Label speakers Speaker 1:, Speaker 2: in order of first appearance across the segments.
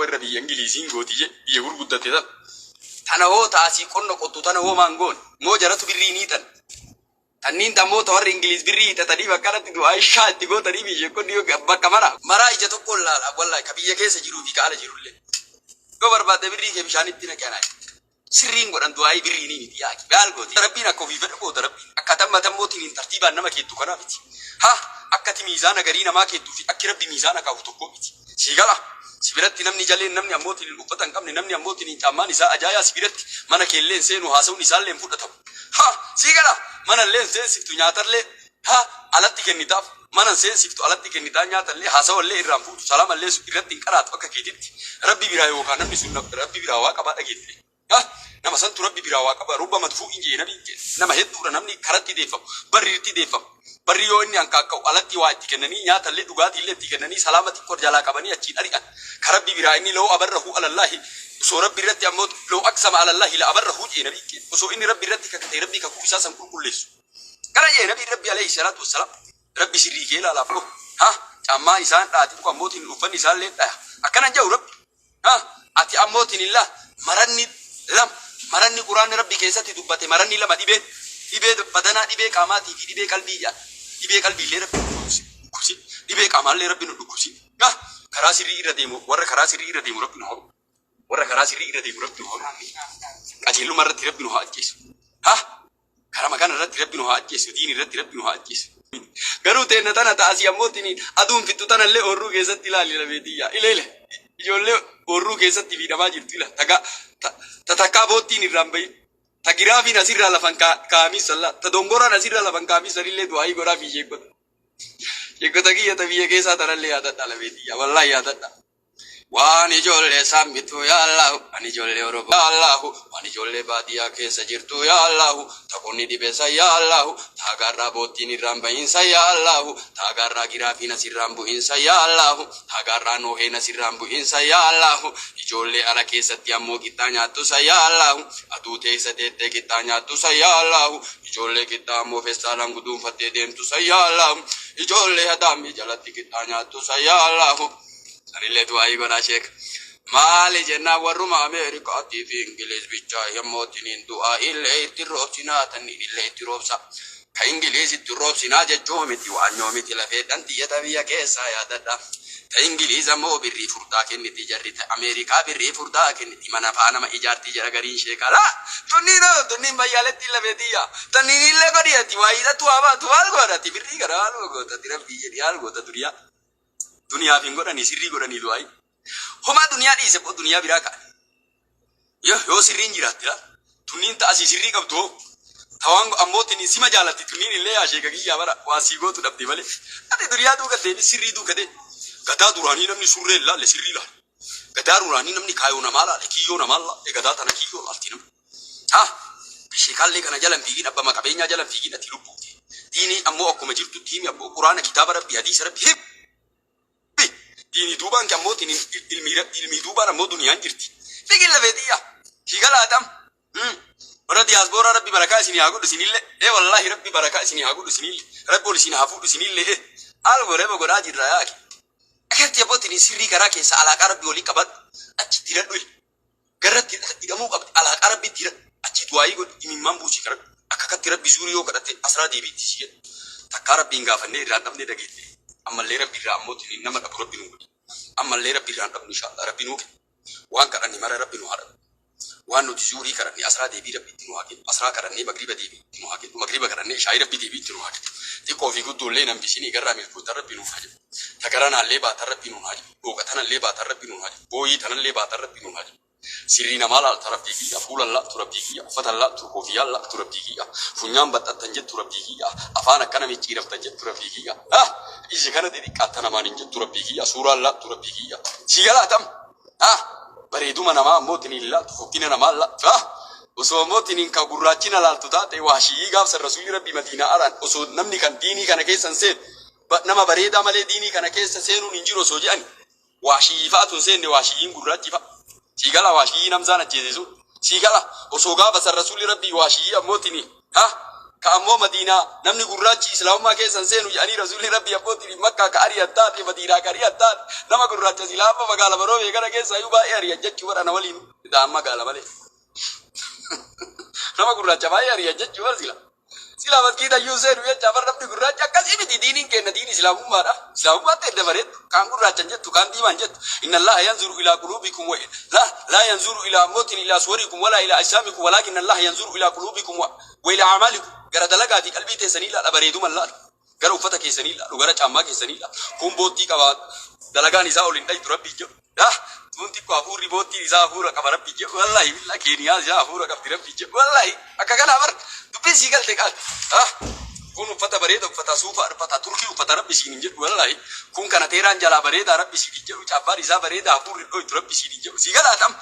Speaker 1: warra biyya Ingiliiziin gooti je biyya gurguddatte tan. Tana hoo taasii qonna qottu tana hoo maan goone moo jaratu birrii ni hiixan. Tanniin tammoo ta warri Ingiliiz birrii hiixatanii bakka kanatti du'aa shaa itti gootanii fi sheekonni yoo bakka mara maraa ija tokkoon laala wallahi ka biyya keessa jiruu fi ka ala jirullee. Yoo barbaadde birrii kee bishaanitti naqi anaa. Sirriin godhan du'aa'ii birrii ni miti yaaki. Gaal gooti. Rabbiin akka ofii fedhu goota rabbiin. Akka tamma tammootiin hin tartiibaan nama keettu kanaa miti. Ha akka ati miizaana garii namaa keettuu fi akki rabbi miizaana kaahu tokkoo miti. Sii gala. Si biratti namni jaleen namni ammootiin hin uffata hin qabne namni ammootiin hin caammaan isaa ajaayaa si biratti mana keellee hin seenu haasawni isaallee hin fudhatamu. Ha sii gala. Mana illee hin seensiftu nyaatallee ha alatti kennitaaf mana hin seensiftu alatti kennitaa nyaatallee haasawallee irraan fuutu salaamallee irratti hin qaraatu akka keetitti rabbi biraa yookaan namni sun rabbi biraa waa qabaa dhageette. Ha nama santu rabbi biraa waa qaba rubba madfuu'in jee nabiin jee nama hedduudha namni karatti deeffamu barri irratti deeffamu barri yoo inni hankaakka'u alatti waa itti kennanii nyaatallee dhugaatiillee itti kennanii salaama xiqqoo jalaa qabanii achiin ari'an ka rabbi biraa inni loo abarrahu alallaahi osoo rabbi irratti ammoo loo aqsama alallaahi la abarrahu jee nabiin jee osoo inni rabbi irratti kakatee rabbi kakuu isaa san qulqulleessu kana jee nabiin rabbi alayhi salaatu wassalaam rabbi sirrii kee ilaalaaf dhoo ha caammaa isaan dhaati ammootiin uffanni isaallee dhaya akkanan jedhu rabbi. Ha ati ammoo tinilla maranni lama maranni quraanni rabbi keessatti dubbate maranni lama dhibee dhibee badanaa dhibee qaamaatii fi dhibee qalbii jedha dhibee qalbiillee rabbi nu dhukkubsi dhibee qaamaallee rabbi nu dhukkubsi. Ha karaa sirrii irra deemu warra karaa sirrii irra deemu rabbi nu haa warra karaa sirrii irra deemu rabbi nu haa qajeelummaa irratti rabbi nu haa ajjeesu. Ha karama kana irratti rabbi nu haa ajjeesu diin irratti rabbi nu haa ajjeesu. Garuu teenna tana taasii ammoo tiniin aduun fixxu tanallee oorruu keessatti ilaali lameetiyya ile ile ijoollee oorruu keessatti miidhamaa jirtu ila taga ta takkaa boottiin irraan bahin ta giraafiin asirraa lafan kaa'amii sallaa ta dongoraan asirraa lafan kaa'amii sanillee du'aayii godhaa fi sheekota sheekota kiyya ta biyya keessaa tanallee yaadadha lameetiyya wallaahi yaadadha. Waan ijoollee saambitu yaa Allahu, waan ijoollee Oromoo yaa Allahu, waan ijoollee baadiyyaa keessa jirtu yaa Allahu, taqonni dhibeessa yaa Allahu, taagaarraa boottiin irraan bahinsa yaa Allahu, taagaarraa giraafiin asirraan bu'insa yaa Allahu, taagaarraa nooheen asirraan bu'insa yaa Allahu, ijoollee ala keessatti ammoo qixxaa nyaattusa yaa Allahu, aduu teessa teettee qixxaa nyaattusa yaa Allahu, ijoollee qixxaa ammoo festaalaan guduunfattee deemtusa yaa Allahu, ijoollee adaamii jalatti qixxaa nyaattusa yaa Allahu. Sanillee du'aayii godhaa sheek. Maali jennaan warruma Ameerikaatii fi Ingiliz bichaa yemmootiin du'aayiillee itti roobsinaa tanniin illee itti roobsa. Ka Ingiliz itti roobsinaa jechuu miti waanyoo miti lafee dhantiyyata biyya keessaa yaadadha. Ta Ingiliz ammoo birrii furdaa kenniti jarri ta Ameerikaa birrii furdaa kenniti mana faa nama ijaarti jedha gariin sheekaa. Laa tunniin hoo tunniin fayyaaletti lafee tiyya. Tanniin illee godhi ati waa hiixattu haa baatu maal godhati birrii kana maal gootati rabbii jedhi maal goota duniyaa. Duniyaaf hin godhanii sirrii godhanii du'aayi. Homaa duniyaa dhiise boo duniyaa biraa ka'an. Yoo yoo sirriin jiraatte laa. Tunniin ta'a asii sirrii qabdu hoo. Tawaan ammoo tini sima jaalatti tunniin illee yaa sheeka kiyyaa bara waa sii gootu dhabde malee. Ati duniyaa duuka deemi sirrii duuka deemi. Gadaa duraanii namni surree hin laalle sirrii laale. Gadaa duraanii namni kaayoo namaa laale kiyyoo namaa laalle gadaa tana kiyyoo laalti namni. Ha sheekaallee kana jala hin fiigin abbama qabeenyaa jala hin fiigin ati lubbuu kee. Diinii ammoo akkuma jirtutti himi abboo quraana kitaaba rabbii hadiisa rabbii himi. Diinii duubaan kee ammoo tini ilmii ilmii duubaan ammoo duniyaan jirti. Fiigin lafee xiyya. Fiigalaatam. Warra diyaaspooraa rabbi barakaa isinii haa godhu isinillee. Ee wallaahi rabbi barakaa isinii haa godhu isinillee. Rabbi ol isin haa fuudhu isinillee. Ee al godhee godhaa jirra yaa akhi. Akkanatti abboo tini sirrii karaa keessa alaaqaa rabbi walii qabadhu. Achitti hidhadhu. Garratti hidhamuu qabdi alaaqaa rabbitti hidhadhu. Achi du'aayii godhi imimmaan buusii kadhadhu. Akka katti rabbi zuurii yoo kadhatte asraa deebiitti si jedhu. Takkaa rabbiin gaafannee irraan dhabnee dhageette. Ammallee rabbi irraa ammoo tini nama dhabu rabbi nuu godhi. Ammallee rabbi irraan dhabnu inshallah rabbi nuu kenna. Waan kadhanne mara rabbi nu haa dhabu. Waan nuti zuurii kadhanne asraa deebii rabbi itti nu haa kennu. Asraa kadhannee magriba deebii itti nu haa kennu. Magriba kadhannee ishaayii rabbi deebii itti nu haa kennu. Xiqqoo fi guddoollee nan bisinii garraa milkoota rabbi nuuf haa jedhu. Tagaranaallee baatan rabbi nuun haa jedhu. Dhooqa tanallee baatan rabbi nuun haa jedhu. Booyii tanallee baatan rabbi nuun haa jedhu. Sirrii namaa laalta rabbii kiyya. Fuulan laaltu rabbii kiyya. Uffatan laaltu koofiyaan laaltu rabbii kiyya. Funyaan baxxattan jettu rabbii kiyya. Afaan akkana micciiraftan jettu rabbii kiyya. Ah! Iji kana xixiqqaatta namaan hin jettu rabbii kiyya. Suuraan laaltu rabbii kiyya. Si galaatam. Ah! Bareeduma namaa ammoo tiniin laaltu fokkina namaa laaltu. Ah! Osoo ammoo tiniin ka gurraachina laaltu taate waashiyii gaafsan rasuulli rabbii madiinaa araan osoo namni kan diinii kana keessan seenu nama bareedaa malee diinii kana keessa seenuun hin jiru osoo jedhani waashiyii fa'atu hin seenne waashiyyiin gurraachi fa'a. Sii gala waashiyii namsaan ajjeese sun. Sii gala osoo gaafa san rasuulli rabbii waashiyii ammoo tini ha Ka ammoo Madiinaa namni gurraachi Islaamummaa keessa hin seenu jedhanii Rasuulli Rabbii abbootiin Makkaa ka ari'an taate, Madiinaa ka ari'an taate, nama gurraacha silaa amma magaala Baroomee kana keessaa iyyuu baay'ee ari'an jechuu bara ana waliin ta'an magaala malee. Nama gurraacha baay'ee ari'an jechuu bara sila. Sila maskiida iyyuu seenu jecha bar namni gurraacha akkasii miti, diiniin keenya diin Islaamummaadha. Islaamummaatti edda bareeddu. Kaan gurraacha hin jettu, kaan diimaa hin jettu. Inna Allaha yanzuru ilaa quluubikum wa la laa yanzuru ilaa ammootin ilaa suwarikum walaa ilaa ajsaamikum walaakin Allaha yanzuru ilaa quluubikum wa ilaa a'maalikum. Gara dalagaa fi qalbii teessanii ilaala, bareeduma ilaala. Gara uffata keessanii ilaalu, gara caammaa keessanii ilaalu. Kun boottii qaba, dalagaan isaa ol hin dhaytu Rabbii jedhu. Ah, tun xiqqoo hafuurri boottiin isaa hafuura qaba Rabbii jedhu. Wallaahi billaa Keeniyaa isaa hafuura qabdi Rabbii jedhu. Wallaahi akka kanaa bar dubbiin sii galte qaali. Ah, kun uffata bareeda uffata, suufa uffata, Turkii uffata Rabbi siin hin jedhu wallaahi. Kun kana teeraan jalaa bareedaa Rabbi siin hin jedhu. Caabbaan isaa bareedaa, hafuurri dhoytu Rabbi siin hin jedhu. Sii galaatam.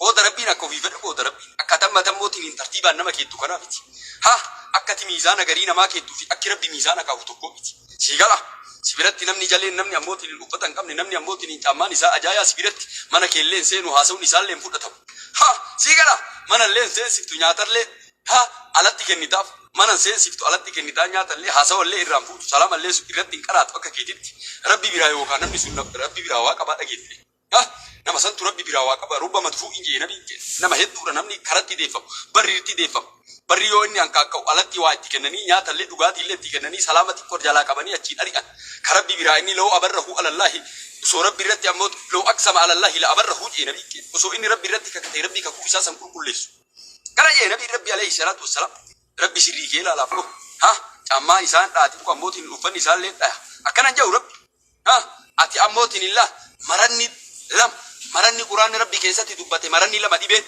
Speaker 1: Qooda Rabbiin akka ofii fedhe qooda Rabbiin. Akka tamma tammootiin hin tartiibaan nama keettu kanaa miti. Ha, akka ati miizaana garii namaa keettuu fi akki Rabbi miizaana kaahu tokkoo miti. Sii gala? Si biratti namni jaleen, namni ammootiin hin uffata hin qabne, namni ammootiin hin caammaan isaa ajaayaa si biratti mana keellee hin seenu, haasawni isaallee hin fudhatamu. Ha, sii gala? Mana illee hin seensiftu, nyaatallee ha alatti kennitaaf. Mana hin seensiftu, alatti kennitaa, nyaatallee, haasawallee irraa hin fuutu, salaamallee irratti hin qaraatu akka keetitti. Rabbi biraa yookaan namni sun Rabbi biraa waa qabaa dhageette. Ha, nama santu Rabbi biraa waa qaba. Rubba madfuu'in jee nabiin jee. Nama hedduudha namni karatti deeffamu, barriitti deeffamu. Barri yoo inni hankaakka'u alatti waa itti kennanii, nyaatallee dhugaatiillee itti kennanii, salaama xiqqoo jalaa qabanii achiin ari'an. Ka Rabbi biraa inni law abarrahu alallaahi, osoo Rabbi irratti ammoo law aqsama alallaahi la abarrahu jee nabiin jee. Osoo inni Rabbi irratti kakatee Rabbi kakuu isaa san qulqulleessu. Kana jee nabiin Rabbi alayhi salaatu wassalaam. Rabbi sirrii kee ilaalaaf dhoo. Ha, caammaa isaan dha'a xiqqoo ammootiin uffanni isaallee dhaya. Akkana jedhu Rabbi. Ha, ati ammoo tinilla maranni lama, maranni Quraanni Rabbi keessatti dubbate maranni lama, dhibee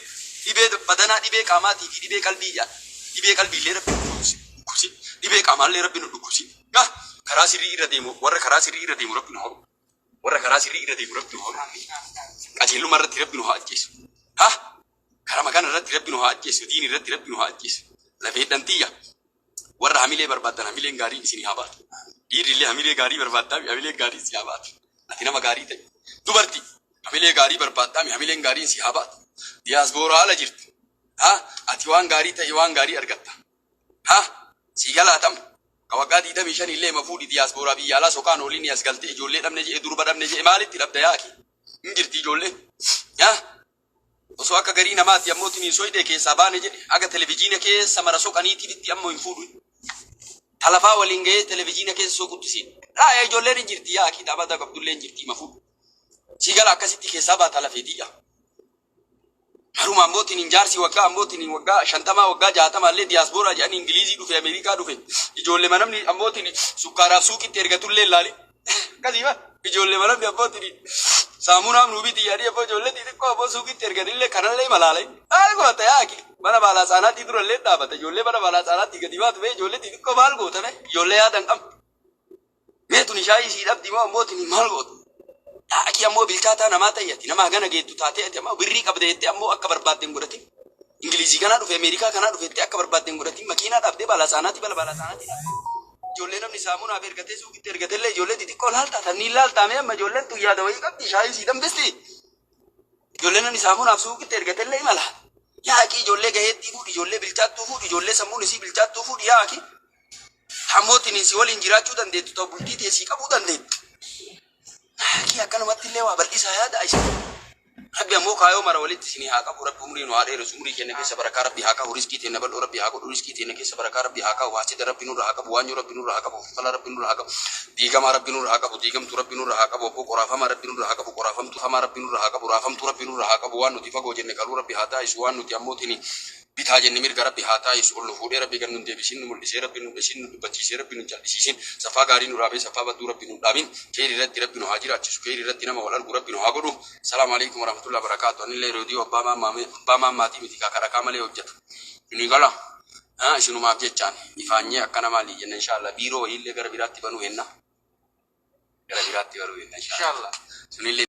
Speaker 1: dhibee badanaa, dhibee qaamaatii fi dhibee qalbii jedhan. Dhibee qalbiillee Rabbi nu dhukkubsi, dhibee qaamaallee Rabbi nu dhukkubsi. Ha, karaa sirrii irra deemu, warra karaa sirrii irra deemu Rabbi nu haa godhu. Warra karaa sirrii irra deemu Rabbi nu haa godhu. Qajeelummaa irratti Rabbi nu haa ajjeesu. Ha, karama kana irratti Rabbi nu haa ajjeesu, diin irratti Rabbi nu haa ajjeesu. Lafeedhan tiyya, warra hamilee barbaaddan hamileen gaariin isinii haa baatu. Dhiirri illee hamilee gaarii barbaaddaa, hamileen gaariin si haa baatu. Ati nama gaarii ta'e. Dubartii hamilee gaarii barbaaddaa, hamileen gaariin si haa baatu. Diyaasbooraa ala jirtu. Ha, ati waan gaarii ta'e, waan gaarii argatta. Ha, sii galaatam. Ka waggaa 25 illee ma fuudhi, diyaasbooraa biyya alaa soqaan ooliin as galtee ijoollee dhabne je'e, durba dhabne je'e, maalitti dhabda yaaki? Hin jirti ijoollee. Ha, osoo akka garii namaati ammoo tiniin soydee keessaa baane jedhe, aga televijiina keessa mara soqaniitiitti ammoo hin fuudhu. Talafaa waliin gahee televijiina keessa soqutti siin. Raaya ijoolleen hin jirti yaa kitaabata qabdullee hin jirti ma fuudhu. Sii gala, akkasitti keessaa baata lafeetiyya. Haruma ammoo tiniin jaarsi waggaa ammoo tiniin waggaa 50, waggaa 60 illee diyaaspooraa jedhanii Ingilizii dhufe, Ameerikaa dhufe, ijoollee namni ammoo tiniin sukkaaraaf suuqitti ergatullee ilaali. Akkasii ba ijoollee namni ammoo tiniin saamunaaf nuu biti yaadii ammoo ijoollee xixiqqoo ammoo suuqitti ergatillee kanallee malaalay. Maal goota yaaki? Mana baalaa saanaatti durallee dhaabata, ijoollee mana baalaa saanaatti gadi baatu mee, ijoollee xixiqqoo maal goota mee, ijoollee yaadan qabdu. Mee tuni shaayii sii dhabdi moo ammoo tuni maal goota? Yaaki ammoo bilchaataa namaa ta'e, ati nama hagana geettu taatee, ati ammoo birrii qabda jettee ammoo akka barbaadde hin godhatin. Ingilizii kanaa dhufe, Ameerikaa kanaa dhufe jettee akka barbaadde hin godhatin. Makiinaa dhabdee baalaa saanaatti bala baalaa saanaatti dhabdee. Ijoollee namni saamunaaf ergatee suuqitti ergatellee ijoollee xixiqqoo laaltaa tanniin laaltaa mee, amma ijoolleen tun yaada wayii qabdi, shaayii sii danfisti. Ijoollee namni saamunaaf suuqitti ergatellee imala. Yaaqii ijoollee gaheettii fuudhi, ijoollee bilchaattuu fuudhi, ijoollee sammuun isii bilchaattuu fuudhi yaaqii. Tammootiin si waliin jiraachuu dandeettu, ta'u bultii teessii qabuu dandeettu. Yaaqii akkanumatti illee waa bal'isaa yaada isa. Rabbi ammoo kaayoo mara walitti isinii haa qabu. Rabbi umrii nu haa dheeressu. Umrii keenya keessa barakaa Rabbi haa qabu. Rizqii teenya bal'oo Rabbi haa godhu. Rizqii teenya keessa barakaa Rabbi haa qabu. Haasida Rabbi nurra haa qabu. Waanyoo Rabbi nurra haa qabu. Falfala Rabbi nurra haa qabu. Diigamaa Rabbi nurra haa qabu. Diigamtuu Rabbi nurra haa qabu. Abboo qoraafamaa Rabbi nurra haa qabu. Qoraafamtuu hamaa Rabbi nurra haa qabu. Raafamtuu Rabbi nurra haa qabu. Waan nuti fagoo jenne qaluu Rabbi haa taa'isu. Waan nuti ammootiin bitaa jenne mirga Rabbi haa taa'isu. Ol nu fuudhee Rabbi gad nun deebisin, nu mul'isee Rabbi nu dhisin, nu dubbachiisee Rabbi nun cal'isiisin. Safaa gaarii nu dhaabee safaa badduu Rabbi nun dhaabin. Keeyri irratti Rabbi nu haa jiraachisu. Keeyri irratti nama wal argu Rabbi nu haa godhu. Salaamu alaikum warahmatullahi wabarakatuh. Anillee reediyoo abbaa maammaatii miti kaakadhakaa malee hojjetu. Ini gala. Isinumaaf jechaan ifaanyee akkana maali jenna inshallah, biiroo wayiillee gara biraatti banuu henna. Gara biraatti banuu henna inshallah. Sunillee